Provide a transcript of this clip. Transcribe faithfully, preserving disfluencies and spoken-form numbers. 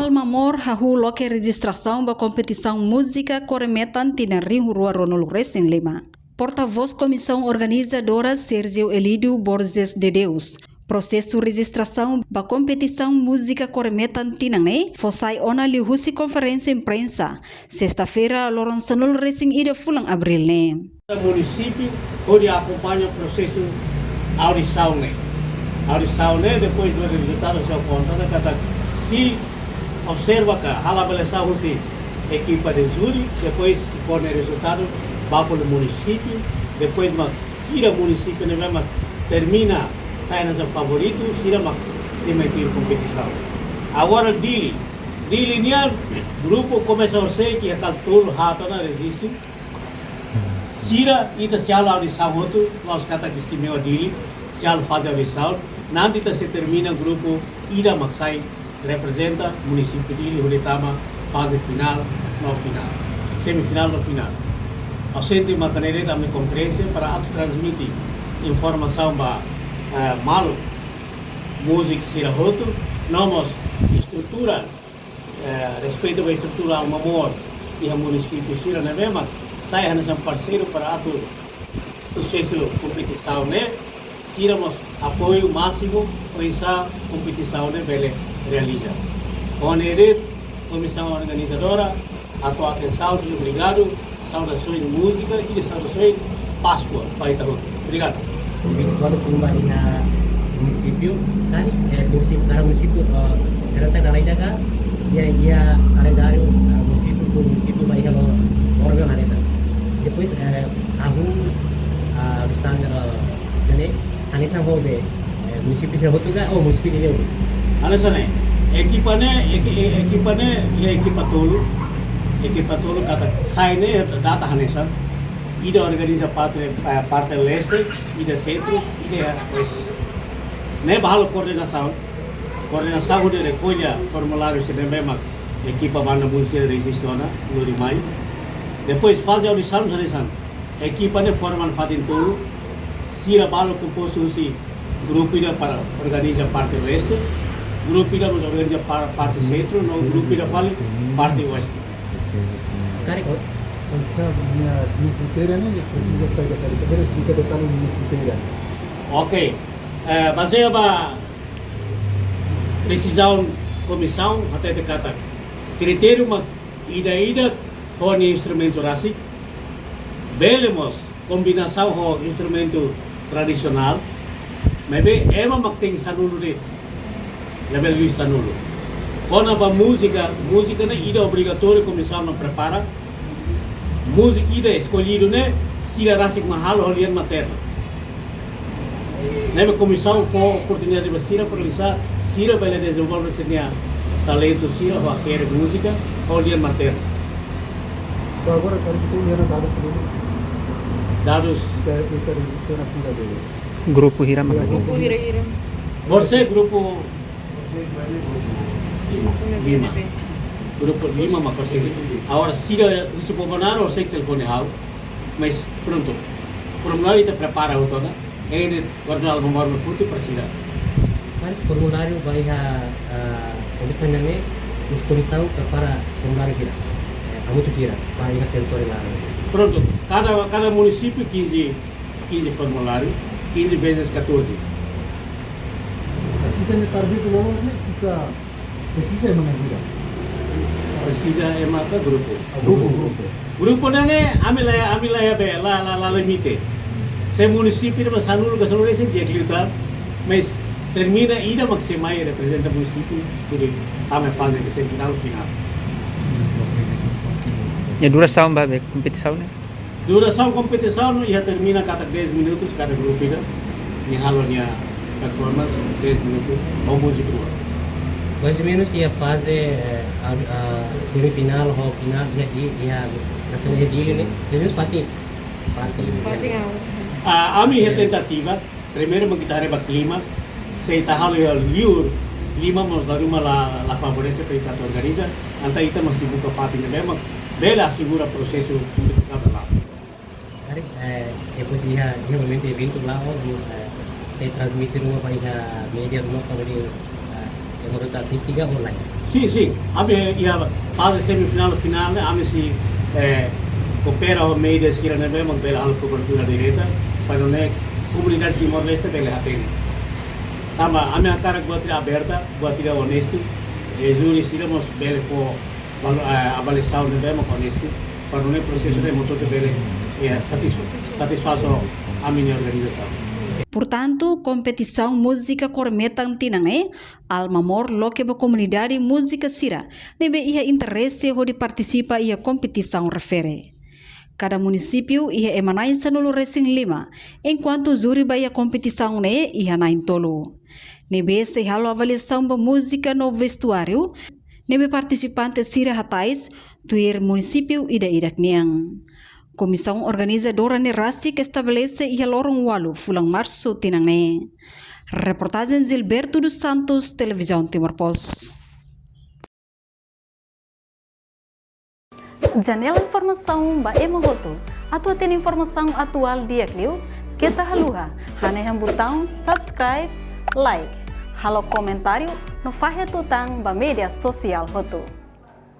Mamor hahú loke rejistrasaun ba kompetisaun múzika Kore Metan tinan rihun rua ruanulu resin lima. Portavós Komisaun Organizadora Sérgio Elidio Borges de Deus, prosesu rejistrasaun ba kompetisaun múzika Kore Metan tinan ne'e fó sai ona liuhusi konferénsia imprensa, sesta-feira, loron sanulu resin ida fulan Abríl ne'e. Munisípiu hodi akompaña prosesu audisaun ne'e. Audisaun ne'e, depois do rezultadu, se konta ne'e, katak se observa ka halo avaliasaun husi ekipa de júri, depois fó nia rezultadu ba fali munisípiu, depois mak sira munisípiu ne'ebé mak termina sai hanesan favoritu, sira mak sei mai tuir kompetisaun. Agora Dili, Dili nian grupu komesa horisehik iha kala tolu haat ona rejistu. Sira ita sei halo audisaun hotu, la'ós katak istimewa Dili, sei halo faze audisaun, nanti ita sei termina grupu ida mak sai reprezenta munisípiu Dili hodi tama faze finál no finál, semifinál no finál. Ha'u sente mak ne'e de'it ami konferénsia para atu transmite informasaun ba, eh, maluk múziku sira hotu, no mós estrutura, eh, respeitu ba estrutura Al Mamor iha munisípiu sira ne'ebé mak sai hanesan parseiru para atu susesu kompetisaun ne'e, sira mós apoiu másimu oinsá kompetisaun ne'e bele realiza. Ho ne'e de'it, komisaun organizadora, atu atensaun, obrigadu, saudasoens múzika i saudasoens Páskua ba ita hotu. Obrigadu. Obrigadu, Kumba, iha munisípiu, kan, eh, munisípiu, kada munisípiu, eh, serenta dala ida ka, iha, iha kalendáriu, eh, munisípiu, munisípiu ba iha lo, órgaun hanesan. Depois, eh, hahú, ah, Alexandre, eh, ne'e, hanesan ho be, eh, munisípiu sira hotu ka, oh, munisípiu Dili. Hanesan ne'e, ekipa ne'e, eki-, e-, ekipa ne'e, iha ekipa tolu, ekipa tolu katak sai ne'e data hanesan, ida organiza parte, eh, parte leste, ida sentru, ida oeste. Ne'e ba halo koordenasaun, koordenasaun hodi rekolla formuláriu sira ne'ebé mak ekipa banda múzika rejista ona, lori mai. Depois faze audisaun hanesan. Ekipa ne'e forma nafatin tolu, sira balu kompostu husi grupu ida para organiza parte leste, grupu ida mós organiza pa-, parte sentru, no grupu ida fali parte oeste. Karik, oh. Hanesan nia, nia kritéria ne'e presiza sai da karik. Karik esplika detallu nia kritéria. Ok. Eh, bazeia ba desizaun komisaun, hatete katak kritériu mak ida-idak ho nia instrumentu rasik, bele mós kombinasaun ho instrumentu tradisionál, maibé ema mak tenke sanulu de'it, labele liu sanulu. Kona-ba múzika, múzika ne'e ida obrigatóriu komisaun mak prepara, múzika ida eskollidu ne'e sira rasik mak halo ho lian maternu. Ne'ebé komisaun fó oportunidade ba sira para oinsá sira bele dezenvolve sira-nia talentu sira ho hakerek múzika ho lian maternu. Agora, karik ita iha ona dadus dulu. Dadus. Ita, ita rejistasaun sira dulu. Grupu hira mak. Grupu hira-hira. Você grupu lima. Lima. Grupu lima mak você. Agora, sira husi Bobonaro, você telefone ha'u. Mas, prontu. Formuláriu ita prepara hotu ona. Ede koordenadór Mamor mak foti para sira. Kan formuláriu ba iha, ah, kompetisaun ne'e, husi komisaun prepara formuláriu hira. Eh, hamutuk hira, ba iha teritóriu laran. Prontu, kada, kada munisípiu kinze, kinze formuláriu, kinze vezes katorze. Ita-nia target loloos ne'e, ita presiza ema na'in hira? Presiza ema ka grupu? Ah, grupu, grupu. Grupu ne'e, ami la, ami la iha be, la, la, la limite. Se munisípiu ne'e ba sanulu ka sanulu resin di'ak liu tan, mas termina ida mak sei mai reprezenta munisípiu, hodi tama faze ke semifinál, finál. Iha durasaun ba be kompetisaun ne'e? Durasaun kompetisaun iha termina katak dez minutus kada grupu ida. Nia halo nia performance dez minutus, ho múzika rua. Mais ou menos iha faze, eh, a, a, semifinál, ho finál, iha di, iha, nasaun iha Dili ne'e, mais ou menos fatin, fatin. Fatin, ah. Ah, ami iha tentativa, primeiru mak ita haree ba klima, se ita halo iha liur, klima mós dala ruma la, la favorese para ita atu organiza, entaun ita mós sei buka fatin ne'ebé mak bele asegura prosesu kompetisi ba. Karik, eh, depois iha, iha momentu eventu la'o, eh, sei transmite ruma ba iha média ruma para bele, eh, ema hotu asiste ka online? Sin, sin. Ami iha faze semifinál, finál ne'e, ami sei, eh, koopera ho média sira ne'ebé mak bele halo kobertura direta, para nune'e komunidade Timor-Leste bele hatene. Tanba ami hakarak buat ida aberta, buat ida onestu, eh, júri sira mós bele fó valu-, eh, avaliasaun ne'ebé mak onestu, para nune'e prosesu ne'e hotu-hotu bele, eh, satisfa-, satisfás ami-nia organizasaun. Portantu, kompetisaun múzika kór metan tinan ne'e, Alma Amor loke ba komunidade múzika sira ne'ebé iha interese hodi partisipa iha kompetisaun refere. Kada munisípiu iha ema na'in sanulu-resin-lima, enkuantu júri ba iha kompetisaun ne'e iha na'in-tolu. Ne'ebé sei halo avaliasaun ba múzika no vestuáriu ne'ebé partisipante sira hatais tuir munisípiu ida-idak nian. Komisaun organizadora ne'e rasik estabelese iha loron ualu fulan Marsu tinan ne'e. Reportajen Gilberto dos Santos, Televizaun Timor Post. Janela informasaun ba ema hotu. Atu hatene informasaun atuál di'ak liu, keta haluha hanehan butaun subscribe, like, halo komentáriu no fahe tutan ba média sosiál hotu.